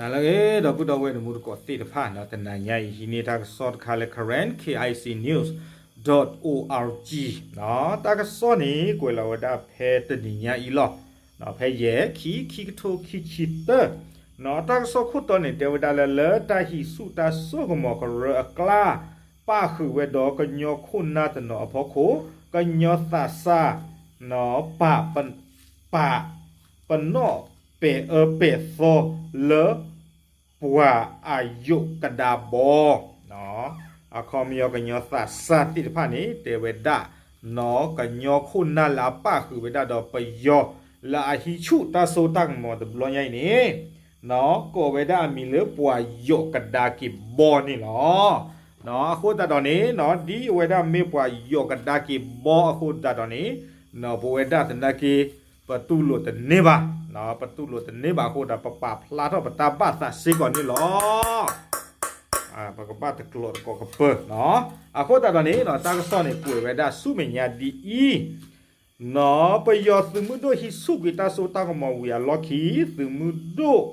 နၤလၢအဂ့ၤ ဒီပုၢ်ဒီဝဲၢ်တံၤသကိးသ့ၣ်တဖၣ် တနၤညါအံၤ ဟံးန့ၢ်တၢ်ကစီၣ်တခါလၢ Karen K I C News dot O R G တၢ်ကစီၣ်န့ၣ် ကွဲးလီၤဝဲဒၣ်ဖဲတနံၤညါအံၤလီၤ. ဖဲယဲၢ် ခံ ခံကထိခံဆံတၢ တၢ်ကစီၣ်ခိၣ်တီန့ၣ် တဲဝဲဒၣ်လၢ လၢတၢ်ဟံးဆူၣ်တၢ်စိကမီၤကရၢအကျါ ပၣ်ဃုာ်ဝဲဒီးကညီခိၣ်နၢ်တနီၤအဖီခိၣ် ကညီသးစၢ် ပာ် ပာ် ပနီၣ်ပဲာ်အၢပဲာ်သီလၢ ပှၤအယိာ်ကဒါဘီ အခီပညီကညီသးစၢ်သ့ၣ်တဖၣ်န့ၣ် တဲဝဲဒၣ် ကညီခိၣ်နၢ်လၢအပၣ်ဃုာ်ဝဲဒၣ်ဒီးပယီၤ လၢအဟံးဆူၣ်တၢ်စိတၢ်ကမီၤတဘျီညါအံၤန့ၣ် ကိးဝဲဒၣ်အမံၤလၢပှၤယိာ်ကဒါက့ၤဘီန့ၣ်လီၤ. အဃိသတးဒီးန့ၣ် ဒ်အဝဲဒၣ်မ့ၢ်ပှၤယိာ်ကဒါက့ၤဘီအဃိသတးဒီးန့ၣ် ပဝဲဒၣ်သနာ်က့ ပတူၢ်လိာ်တန့ၢ်ဘၣ်, ပတူၢ်လိာ်တန့ၢ်ဘၣ်အဃိဒီး ပပာ်ဖျါထီၣ်ပတၢ်ဘၣ်သးစ့ၢ်ကီးန့ၣ်လီၤ. ပကဘၣ်တကျိးတကိးကပၢၤ, အဃိသတးဒီးန့ၣ် တၢ်ကစီၣ်န့ၣ် ကွဲးဝဲဒၣ်ဆူမဲာ်ညါဒ်အံၤ, ပယီၤသုးမုၢ်ဒိၣ်ဟံးဆူၣ်ကွံာ်တၢ်စိတၢ်ကမီၤဝံၤအလီၢ်ခံ သုးမုၢ်ဒိၣ်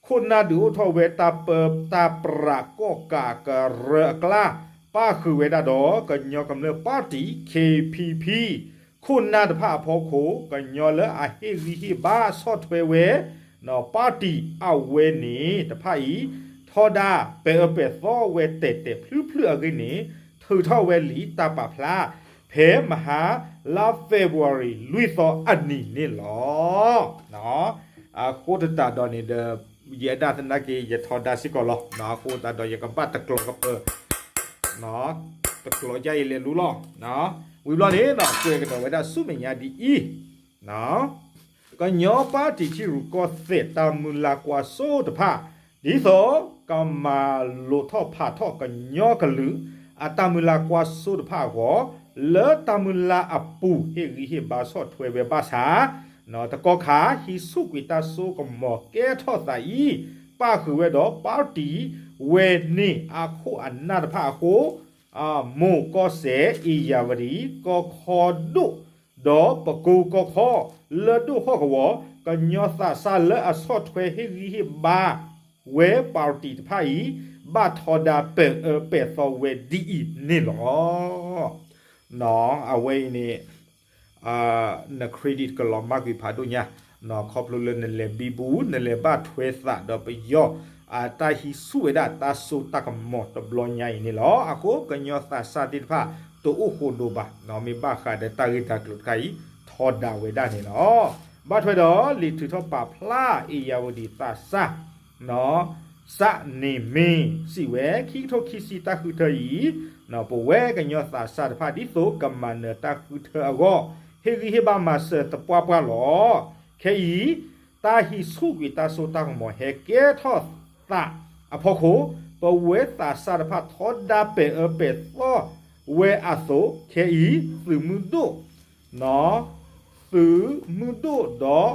ခိၣ်နၢ်ဒုးအိၣ်ထီၣ်ဝဲတၢ်ပၢတၢ်ပြးကီၣ်ကးကရၢအကျါ ပၣ်ဃုာ်ဝဲဒၣ်ဒီး ကညီကမျၢၢ်ပၣ်တံၣ် K P P ခိၣ်နၢ်တဖၣ်အဖီခိၣ် ကညီလၢအဟ့ၣ်ဂံၢ်ဟ့ၣ်ဘါဆီၣ်ထွဲဝဲ ပၣ်တံၣ်အဝဲန့ၣ်တဖၣ်အံၤ ထီဒါပဲာ်အၢပဲာ်သီဝဲတဲာ်တဲာ်ဖျုဖျုအဂ့ၢ်န့ၣ် ထုးထီၣ်ဝဲလံာ်တၢ်ပာ်ဖျါ ဖဲမဟါလါ February လွံၢ်သီအနံၤန့ၣ်လီၤ. အဃိသတးဒီးန့ၣ်ဒီး ယဲဒၣ်သနာ်က့ ယထီဒါစ့ၢ်ကီးလီၤ. အဃိသတးဒီးယကဘၣ်တကျိးကပၢၤ, တကျိးယဲအံၤလဲၤလူလီၤ. ဝံၤဘျီန့ၣ် ကွဲးကဒီးဝဲဒၣ်ဆူမဲာ်ညါဒ်အံၤ, ကညီပၣ်တံၣ်ထံရူၢ်ကီၢ်သဲးတၢ်မုၢ်လၢ်ကွၢ်စိတဖၣ် ဒ်သိးကမၤလိာ်ထီၣ်ဖးထီၣ်ကညီကလုာ် အတၢ်မုၢ်လၢ်ကွၢ်စိတဖၣ်အဂီၢ် လၢတၢ်မုၢ်လၢ်အပူၤ ဟ့ၣ်ဂံၢ်ဟ့ၣ်ဘါဆီၣ်ထွဲဝဲဘၣ်ဆၣ် တကီၢ်ခါ ဟံးဆူၣ်ကွံာ်တၢ်စိကမီၤကဲထီၣ်သးအံၤ ပၣ်ဃုာ်ဝဲဒီးပၣ်တံၣ်ဝဲန့ၣ်အခိၣ်အနၢ်တဖၣ်အဃိ မိၢ်ကီၢ်စဲၣ် အ့ၣ်ယၣ်ဝတံၣ် ကီၢ်ခီဒိၣ် ဒီးပကိကီၢ်ခီ လၢဒိၣ်ဟီၣ်ကဝီၤ ကညီသးစၢ်လၢအဆီၣ်ထွဲဟ့ၣ်ဂံၢ်ဟ့ၣ်ဘါဝဲပၣ်တံၣ်တဖၣ်အံၤ ဘၣ်ထီဒါပဲာ်အၢပဲာ်သီဝဲဒ်အံၤန့ၣ်လီၤ. အဝဲအံၤန့ၣ် န credit ကလီၤမၢ်ကွံာ်ဖးဒိၣ်ညါ ခီဖျိလၢနလဲၤဘံဘူ နလဲၤဘၣ်ထွဲသးဒီးပယီၤ အတၢ်ဟံးဆူၣ်ဝဲဒၣ်တၢ်စိတၢ်ကမီၤတဘျီညါအံၤန့ၣ်လီၤ. အဃိကညီသးစၢ်သ့ၣ်တဖၣ် တအိၣ်ဃိဒိဘၣ် မ့ၢ်ဘၣ်ဃးဒီးတၢ်ဂ့ၢ်တၢ်ကျိၤတခါအံၤ ထီဒါဝဲဒၣ်န့ၣ်လီၤ. ဘၣ်ထွဲဒီးလံာ်ထုးထီၣ်ပာ်ဖျါ အ့ၣ်ယၣ်ဝတံၣ်သးစၢ် စးန့ၣ်မ့ၢ်စံးဝဲ ခံကထိခံဆံတၢ်ဃုထၢအံၤ ပဝဲကညီသးစၢ်တဖၣ် ဒ်သိးကမၤနၢၤတၢ်ဃုထၢအဂီၢ် ဟ့ၣ်ဂံၢ်ဟ့ၣ်ဘါမၤစၢၤသပှၢ်ပှၢ်လီၤ. ခဲအံၤ တၢ်ဟံးဆူၣ်ကွံာ်တၢ်စိတၢ်ကမီၤဟဲကဲထီၣ်သးအဖီခိၣ် ပဝဲသးစၢ်တဖၣ်ထီဒါပဲာ်အၢပဲာ်သီဝဲအသိး ခဲအံၤ သုးမုၢ်ဒိၣ် သုးမုၢ်ဒိၣ်ဒီး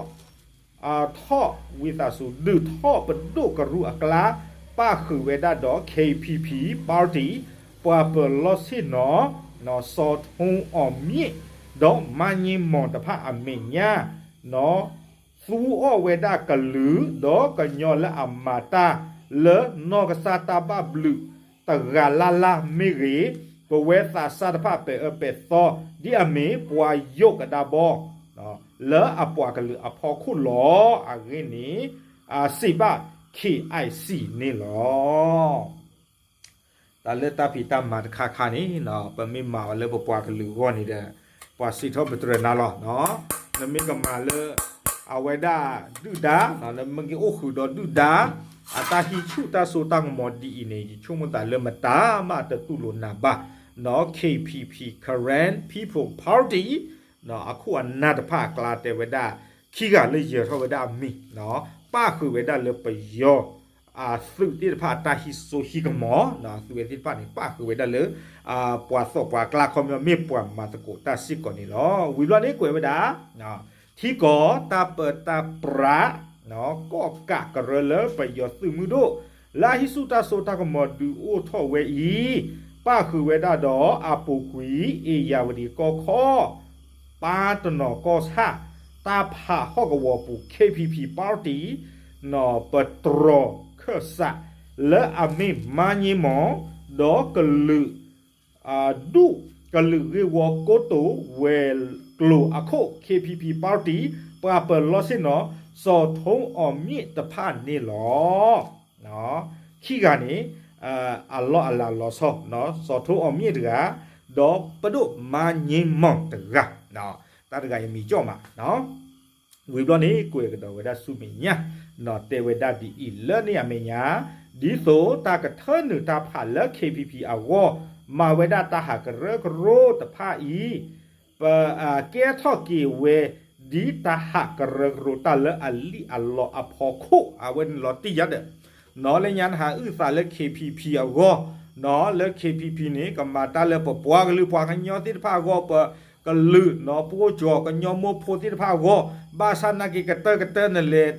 ထီၣ်ဝံသးစူၤ ဒုးထီၣ်ပဒိၣ်ကရူၢ်အကျါ ပၣ်ဃုာ်ဝဲဒၣ်ဒီး K P P party ပှၤပၢၤလီၢ်ဆ့ၣ်နီၤ စီၤထိအီၣ်မံၣ် ဒီးမါည့မီၢ်တဖၣ်အမဲာ်ညါ သူအီၣ်ဝဲဒၣ်ကလုာ် ဒီးကညီလၢအမၤတၢ်လၢနီၢ်ကစၢ်တၢ်ဘၣ်ဘျုးတဂၤလၢ်လၢ်မ့ၢ်ဂ့ၤ, ပဝဲသးစၢ်တဖၣ်ပဲာ်အၢပဲာ်သီ ဒ်အမ့ၢ်ပှၤယိာ်ကဒါဘီ လၢအပှၤကလုာ်အဖီခိၣ်လီၤ. အဂ့ၢ်န့ၣ် စံးဘၣ် K I C န့ၣ်လီၤ. တၢ်လၢတၢ်ဖံးတၢ်မၤတခါခါန့ၣ် ပမ့ၢ်မၤအီၤလၢပပှၤကလုာ်အဂီၢ်န့ၣ်ဒီး ပှၤစံးထီၣ်ပတြၢၤနၤလီၤ. နမ့ၢ်ကမၤလၢ အဝဲဒၣ်ဒုၣ်ဒါ နမ့ၢ်ကအိၣ်ဃုာ်ဒီးဒုၣ်ဒါ အတၢ်ဟံးဆူၣ်တၢ်စိတၢ်ကမီၤဒ်အံၤန့ၣ် ယဆိကမိၣ်သးလၢမတၤမးတတူၢ်လိာ်နၤဘၣ်. K P P Karen People Party အခိၣ်အနၢ်တဖၣ်အကျါတဲဝဲဒၣ် ခံဂၤလၢယၢၤထီၣ်ဝဲဒၣ်အမံၤ ပၣ်ဃုာ်ဝဲဒၣ်လၢပယီၤ အသုးသ့ၣ်တဖၣ်အတၢ်ဟံးစိဟံးကမီၤ သုးဝဲသ့ၣ်တဖၣ်န့ၣ် ပၣ်ဃုာ်ဝဲဒၣ်လၢ ပှၤသီၣ်ပှၤကျါ ခီပညီမ့ၢ်ပှၤမၤသကိးတၢ်စ့ၢ်ကီးန့ၣ်လီၤ. ဝံၤဘျီန့ၣ်ကွဲးဝဲဒၣ် ထံကီၢ်တၢ်ပၢတၢ်ပြး ကီၣ်ကးကရၢလၢပယီၤသုးမုၢ်ဒိၣ် လၢအဟံးဆူၣ်တၢ်စိတၢ်ကမီၤဒုးအိၣ်ထီၣ်ဝဲအံၤ ပၣ်ဃုာ်ဝဲဒၣ်ဒီးအပူၤကွံာ် အ့ၣ်ယၣ်ဝတံၣ်ကီၢ်ခီ ပၢ်တနီၤကီၢ်ဆၣ် တၢ်ဖးဟီၣ်ကဝီၤပူၤ K P P party ပတြီၤ ခၢၣ်စးလၢအမ့ၢ်မါည့မီၢ် ဒီးကလုာ် ဒူၣ်ကလုာ်ဂ့ၢ်ဝီကိတိာ်ဝဲၤကျိၤအခိၣ် KPP Party ပှၤပၢၤလီၢ်ဆ့ၣ်နီၤ စီၤထိအီၤမ့ၣ်တဖၣ်န့ၣ်လီၤ. ခံဂၤန့ၣ် အလီၢ်အလၤလီၤဆီ စီၤထိအီၤမ့ၣ်တဂၤ ဒီးပဒိၣ်မါည့မီၢ်တဂၤ တၢ်တဂၤအံၤမံၤကၠီၣ်မး ဝံၤဘျီန့ၣ် ကွဲးကဒီးဝဲဒၣ်ဆူမဲာ်ညါ တဲဝဲဒၣ်ဒ်အံၤလၢန့ၣ်အမဲာ်ညါ, ဒ်သိးတၢ်ကထၢနုာ်တၢ်ဖးလၢ KPP အဂီၢ် မၤဝဲဒၣ်တၢ်ဟးကရၢကရိတဖၣ်အံၤ ပ ကဲထီၣ်က့ၤဝဲ ဒ်တၢ်ဟးကရၢကရိတၢ်လၢအလံၣ်အလီအဖီခိၣ် အဝဲန့ၣ်လီၤတံၢ်ယါဒီး နီၢ်လၢညါနဟးအုၣ်သးလၢ KPP အဂီၢ် နီၢ်လၢ KPP န့ၣ် ကမၤတၢ်လၢပပှၤကလုာ်ပှၤကညီသ့ၣ်တဖၣ်အဂီၢ် ပကလုာ်နီၢ်ပှိၢ်ကၠီၤကညီမိၢ်ဖိသ့ၣ်တဖၣ်အဂီၢ် ဘၣ်ဆၣ်နာ်က့ၤကတၢၢ်ကတၢၢ်နလဲၤ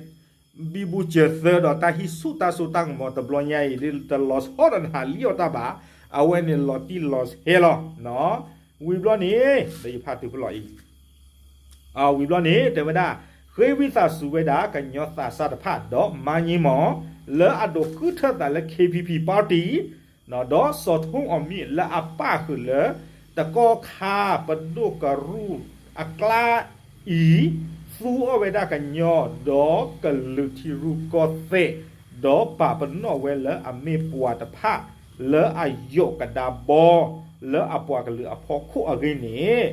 ဘံဘူစၢၤသၢဒီးတၢ်ဟံးဆူၣ်တၢ်စိတၢ်ကမီၤတဘျီညါအံၤ ဒ်တလီၤဆီဒီးနဟးလံၣ်အီၣ်တၢ်ဘၣ် အဝဲန့ၣ်လီၤတံၢ်လီၤဆဲးလီၤ. ဝံၤဘျီန့ၣ် ဒီးယဖးတုၤဖးလီၤအံၤ ဝံၤဘျီန့ၣ် တဲဝဲဒၣ် ဃ့ဝံသးစူၤဝဲဒၣ် ကညီသးစၢ်တဖၣ် ဒီးမါည့မီၢ် လၢအဒိးဃုထၢသးလၢ KPP Party ဒီးစီၤထိအီၤမ့ၣ်လၢအပၣ်ဃုာ်လၢ တကီၢ်ခါပဒိၣ်ကရူၢ်အကျါအံၤ သူအီၣ်ဝဲဒၣ်ကညီ ဒီးကလုာ်ထံရူၢ်ကီၢ်သဲး ဒီးပာ်ပနီၣ်ဝဲလၢအမ့ၢ်ပှၤတဖၣ် လၢအယိးကဒါဘီ လၢအပှၤကလုာ်အဖီခိၣ်အဂ့ၢ်န့ၣ်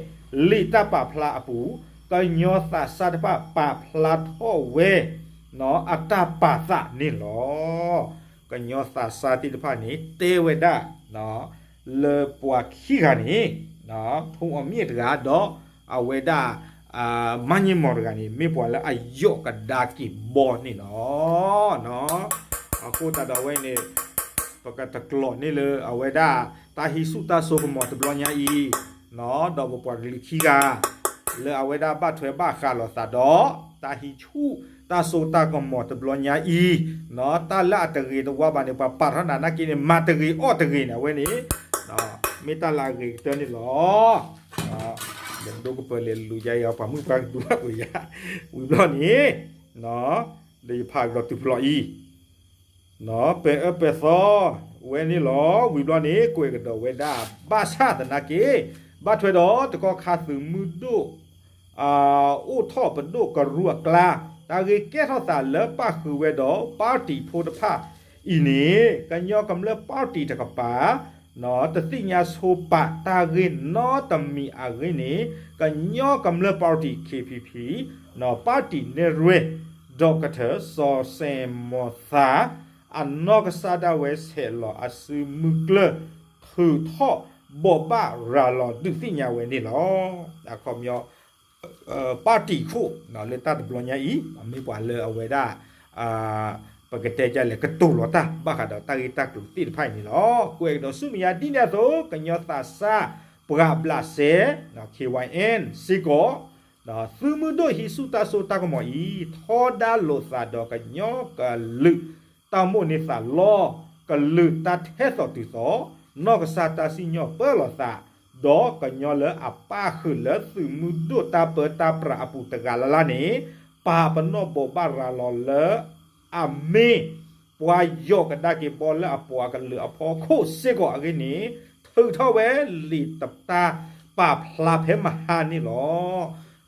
လံာ်တၢ်ပာ်ဖျါအပူၤ ကညီသးစၢ်တဖၣ်ပာ်ဖျါထီၣ်ဝဲ အတၢ်ပာ်သးန့ၣ်လီၤ. ကညီသးစၢ်သ့ၣ်တဖၣ်န့ၣ် တဲဝဲဒၣ် လၢပှၤခံဂၤန့ၣ် ထိအီၤမ့ၣ်တဂၤ ဒီးအဝဲဒၣ် မါည့မီၢ်တဂၤန့ၣ် မ့ၢ်ပှၤလၢအယိးကဒါက့ၤဘီန့ၣ်လီၤ. အဃိသတးဒီးအဝဲန့ၣ် ပကတကျိးန့ၢ်လၢအဝဲဒၣ် တၢ်ဟံးဆူၣ်တၢ်စိကမီၤတဘျီညါအံၤ ဒီးပပှၤကလုာ်ခံဂၤ လၢအဝဲဒၣ်ဘၣ်ထွဲဘၣ်ဃးလိာ်သးဒီး တၢ်ဟံးဆူၣ်တၢ်စိတၢ်ကမီၤတဘျီညါအံၤ တၢ်လၢအတဂ့ၤတဝါဘၣ်န့ၣ် ပှၤပာ်ထီၣ်နၤနာ်က့န့ၣ် မၤတဂ့ၤအီၣ်တဂ့ၤန့ၣ် အဝဲန့ၣ် မ့ၢ်တၢ်လၢအဂ့ၤကတၢၢ်န့ၣ်လီၤ. ဒီးဒိကပၢၤလဲၤလူၤယါအံၤ ပှၤမုၣ်ပှၤကဒူဘၣ်ကွံာ်ယါ ဝံၤဘျီန့ၣ် ဒီးယဖးကဒီးတုၤဖျီအံၤ ပအၢပသီဝဲန့ၣ်လီၤ. ဝံၤဘျီန့ၣ် ကွဲးကဒီးဝဲဒၣ် ဘၣ်ဆၣ်သနာ်က့ ဘၣ်ထွဲဒီးတကီၢ်ခါသုးမုၢ်ဒိၣ် အိၣ်ထီၣ်ပဒိၣ်ကရူၢ်အကျါ တၢ်ဂ့ၢ်ကဲထီၣ်သးလၢပၣ်ဃုာ်ဝဲဒီး party ဖိတဖၣ်အံၤန့ၣ် ကညီကမျၢၢ် party တကပၤ တသ့ၣ်ညါဆိပာ်တၢ်ဂ့ၢ်နီတမံၤအဂ့ၢ်န့ၣ် ကညီကမျၢၢ် party KPP party နဲၣ်ရွဲၣ် ဒီကထၢၣ် စီၤစဲၣ်မီၤသး အနီၢ်ကစၢ်ဒၣ်ဝဲဆဲးလီၤအစုမုၢ်ကျၢၢ် ထုးထီၣ်ဘိးဘၣ်ရၤလီၤဒုးသ့ၣ်ညါဝဲန့ၣ်လီၤ. အခီပညီ party ခိၣ်လၢတၢ်တဘျီညါအံၤ မ့ၢ်ပှၤလၢအဝဲဒၣ် ပကတဲဒ်လဲၣ် ကတိၤလီၤတၢ် ဘၣ်ဃးဒီးတၢ်ဂ့ၢ်တၢ်ကျိၤသ့ၣ်တဖၣ်အံၤန့ၣ်လီၤ. ကွဲးကဒီးဆူမဲာ်ညါဒ်န့ၣ်အသိး ကညီသးစၢ် ပှၤဘျးစဲ KYN စ့ၢ်ကီး သုးမုၢ်ဒိၣ်ဟံးဆူၣ်တၢ်စိတၢ်ကမီၤအံၤ ထီဒါလိာ်သးဒီးကညီကလုာ် တၢ်မိၣ်န့ၢ်သးလီ ကလုာ်တၢ်ထဲသိးတုၤသိး နီၢ်ကစၢ်တၢ်စံၣ်ညီၣ်ပၢလီၤသး ဒီးကညီလၢအပၣ်ဃုာ်လၢသုးမုၢ်ဒိၣ်တၢ်ပၢတၢ်ပြးအပူၤတဂၤလၢ်လၢ်န့ၣ် ပာ်ပနီၣ်ဘိးဘၣ်ရၤလီၤလၢ အမ့ၢ်ပှၤယိးကဒါက့ၤဘီလၢအပှၤကလုာ်အဖီခိၣ်စ့ၢ်ကီးအဂ့ၢ်န့ၣ် ထုးထီၣ်ဝဲလံာ်တၢ်ပာ်ဖျါဖဲမဟါန့ၣ်လီၤ.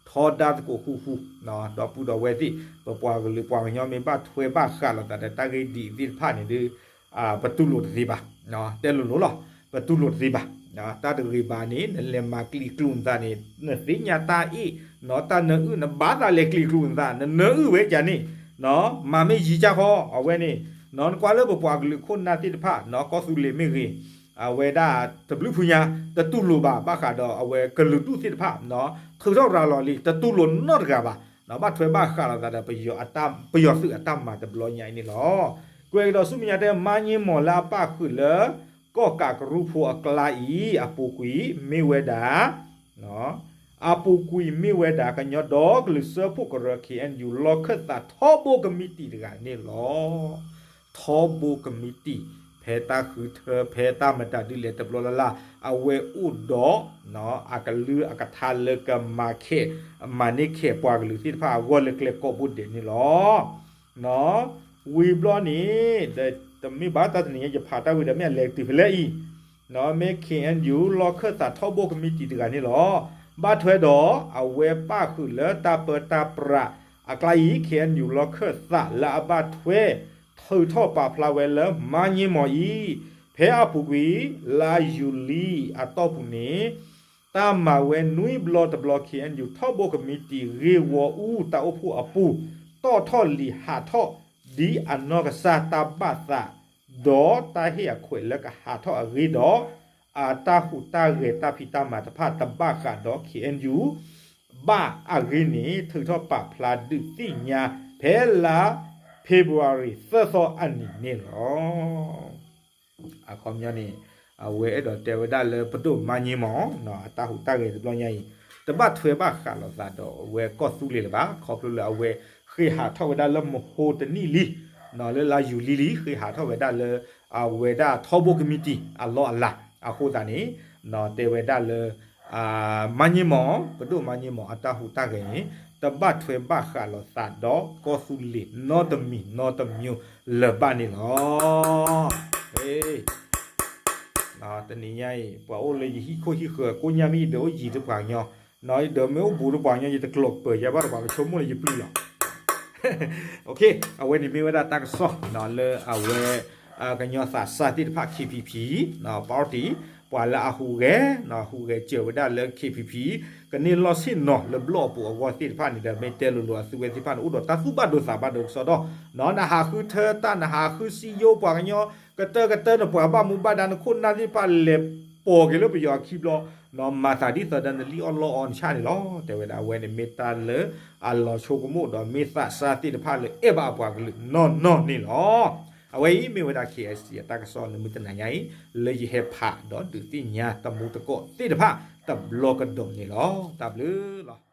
ထီဒါသကိးဃူဃူ ဒီပုၢ်ဒီဝဲၢ်သ့ၣ် ပပှၤကလုာ်ပှၤကညီမ့ၢ်ဘၣ်ထွဲဘၣ်ဃးလိာ်သးဒီးတၢ်ဂ့ၢ်ဒ်အံၤသ့ၣ်တဖၣ်န့ၣ်ဒီး ပတူၢ်လိာ်တသ့ဘၣ်, တဲလိၤလိၤလီၤ. ပတူၢ်လိာ်တသ့ဘၣ်. တၢ်တဂ့ၤဘၣ်န့ၣ် နလဲၤမၤကျံးကျိာ်နသးန့ၣ် နသ့ၣ်ညါတၢ်အ့ၣ် တၢ်နၢအုၣ် နဘၣ်သးလဲၤကျံးကျိာ်နသး နနၢအုၣ်ဝဲကန့ၣ် မၤမ့ၢ်ယံၤကၢ်ဃီ အဝဲန့ၣ် နကွၢ်လၢပပှၤကလုာ်ခိၣ်နၢ်သ့ၣ်တဖၣ် ကီၢ်သူလ့ၤမ့ၢ်ဂ့ၤ အဝဲဒၣ်တဘျုးဖုညါ တတူၢ်လိာ်ဘၣ် ဘၣ်ဃးဒီးအဝဲကလုာ်ဒူၣ်သ့ၣ်တဖၣ် ထုးထီၣ်ရၤလီၤလံ တတူၢ်လိာ်နီတဂၤဘၣ်. ဘၣ်ထွဲဘၣ်ဃးလိာ်သးဒီး ပယီၤသုးအတၢ်မၤတဘျီညါအံၤန့ၣ်လီၤ. ကွဲးကဒီးဆူမဲာ်ညါတဲ မါည့မီၢ်လၢအပၣ်ဃုာ်လၢ ကီၢ်ကးကရူၢ်ဖိအကျါအံၤ အပူၤကွံာ်မ့ၢ်ဝဲဒၣ် အပူၤကွံာ်မ့ၢ်ဝဲဒၣ် ကညီဒီကလုာ်စၢဖှိၣ်ကရၢ KNU လီၢ်ခၢၣ်သးထီဘိကမံးတံာ်တဂၤန့ၣ်လီၤ. ထီဘိကမံးတံာ် ဖဲတၢ်ဃုထၢ ဖဲတၢ်မတၤဒုးလဲၤတဘျီလၢ်လၢ် အဝဲအိၣ်ဒီး အကလုၢ်အကထါလၢကမၤခဲ မၤန့ၢ်ခဲပှၤကလုာ်သ့ၣ်တဖၣ်အဂီၢ်လၢကျဲကိးဘိဒဲးန့ၣ်လီၤ. ဝံၤဘျီန့ၣ် တမ့ၢ်ဘၣ် တၢ်တနံၤညါယဖးတၢ်ဝံၤဒီး မ့ၢ်အလဲၤတုၤဖဲလဲၣ်အံၤ, မ့ၢ် ခ့ၣ်အဲၣ်ယူၣ် လီၢ်ခၢၣ်သးထီဘိၣ်ကမံးတံာ်တဂၤန့ၣ်လီၤ. ဘၣ်ထွဲဒီးအဝဲပၣ်ဃုာ်လၢတၢ်ပၢတၢ်ပြးအကျါအံၤ ခ့ၣ်အဲၣ်ယူၣ် လီၢ်ခၢၣ်သးလၢအဘၣ်ထွဲ ထုးထီၣ်ပာ်ဖျါဝဲလၢမါည့မီၤအံၤ, ဖဲအပူၤကွံာ် လါယူၤလံအတီၢ်ပူၤန့ၣ် တၢ်မၤဝဲနွံဘျီတဘျီ ခ့ၣ်အဲၣ်ယူၣ် ထီဘိၣ်ကမံးတံာ်ဂ့ၢ်ဝီအူတၢ်အိၣ်ဖှိၣ်အပူၤ တီၣ်ထီၣ်လံာ်ဟးထီၣ် ဒ်အနီၢ်ကစၢ်တၢ်ဘၣ်သး ဒီးတၢ်ဟ့ၣ်အခွဲးလၢကဟးထီၣ်အဂ့ၢ်ဒီး အတၢ်ဟူးတၢ်ဂဲၤတၢ်ဖံးတၢ်မၤတဖၣ်တဘၣ်ဃးဒီး ခ့ၣ်အဲၣ်ယူၣ် ဘၣ်အဂ့ၢ်န့ၣ် ထုးထီၣ်ပာ်ဖျါဒုးသ့ၣ်ညါ ဖဲလါ February သၢသီအနံၤန့ၣ်လီၤ. အခီပညီန့ၣ် အဝဲအဲၣ်ဒိးတဲဝဲဒၣ်လၢပဒိၣ်မါည့မီၤ အတၢ်ဟူးတၢ်ဂဲၤတဘျီညါအံၤ တဘၣ်ထွဲဘၣ်ဃးလိာ်သးဒီးအဝဲကီၢ်သူလ့ၤလၢၤဘၣ် ခီဖျိလၢအဝဲဃ့ဟးထီၣ်ဝဲဒၣ်လၢမဟိတနံၣ်လံ လၢလါယူၤလံလံ ဃ့ဟးထီၣ်ဝဲဒၣ်လၢ အဝဲဒၣ်ထီဘိၣ်ကမံးတံာ်အလီၢ်အလၤ အဃိသတးန့ၣ် တဲဝဲဒၣ်လၢ မါည့မီၤ ပဒိၣ်မါည့မီၤအတၢ်ဟူးတၢ်ဂဲၤန့ၣ် တဘၣ်ထွဲဘၣ်ဃးလိာ်သးဒီးကီၢ်သူလ့ၤနီတမံၤနီတမံၤလၢၤဘၣ်န့ၣ်လီၤ. တနံၤညါအံၤ ပှၤအိၣ်လၢယဟံၣ်ခိၣ်ဟံၣ်ဃၢၤကိးညါမ့ၢ်ယဒၢးအိၣ်ယံၤတပှၤကညီ ယဒၢးမ့ၢ်အိၣ်ဘူးတပှၤကညီ ယတကျိးပၢၤယၤဘၣ်တပှၤကဆိကမိၣ်လၢယပျုၢ်လီၤ. အဝဲန့ၣ်မ့ၢ်ဝဲဒၣ်တၢ်ကစီၣ်လၢအဝဲ ကညီသးစၢ်သ့ၣ်တဖၣ် ခ့ၣ်ပံၣ်ပံၣ် party ပှၤလၢအဟူးဂဲၤ ဟူးဂဲၤစၢၤဝဲဒၣ်လၢ ခ့ၣ်ပံၣ်ပံၣ် ကန့ၢ်လီၢ်ဆ့ၣ်နီၤလၢဘျီၣ်အပူၤအဂီၢ်သ့ၣ်တဖၣ်န့ၣ်ဒီး မ့ၢ်တဲလိၤလိၤအသုဝဲသ့ၣ်တဖၣ်န့ၣ် အိၣ်ဒီးတၢ်သူၣ်ဘၣ်ဒိသးဘၣ်ဒိကစီဒီ နဟးဃုထၢတၢ် နဟးဃုစံယိပှၤကညီ ကတၢၢ်ကတၢၢ် နပှၤဘၣ်မူဘၣ်ဒါနခိၣ်နၢ်သ့ၣ်တဖၣ်လဲၤပိာ်က့ၤလၢပယီၤအခံဘျီ မၤသးဒ်သိးဒီးနလံၣ်အီၣ်လီအီနဆၣ်န့ၣ်လီၤ. တဲဝဲဒၣ်အဝဲန့ၣ်မ့ၢ်တၢ်လၢအလီၤဆိကမိၣ်ဒီး မ့ၢ်သးစၢ်သ့ၣ်တဖၣ်လၢအဲၣ်ဘၣ်အပှၤကလုာ်နီၢ်နီၢ်န့ၣ်လီၤ. အဝဲအံၤမ့ၢ်ဝဲဒၣ် ခ့ၣ်အဲၣ်စံၣ် အတၢ်ကစီၣ်လၢမုၢ်တနၤညါအံၤ လၢယဟဲဖးဒီးဒုးသ့ၣ်ညါတမူတကိးသ့ၣ်တဖၣ်တဘျီကဒီးန့ၣ်လီၤ. တၢ်ဘျုးလီၤ.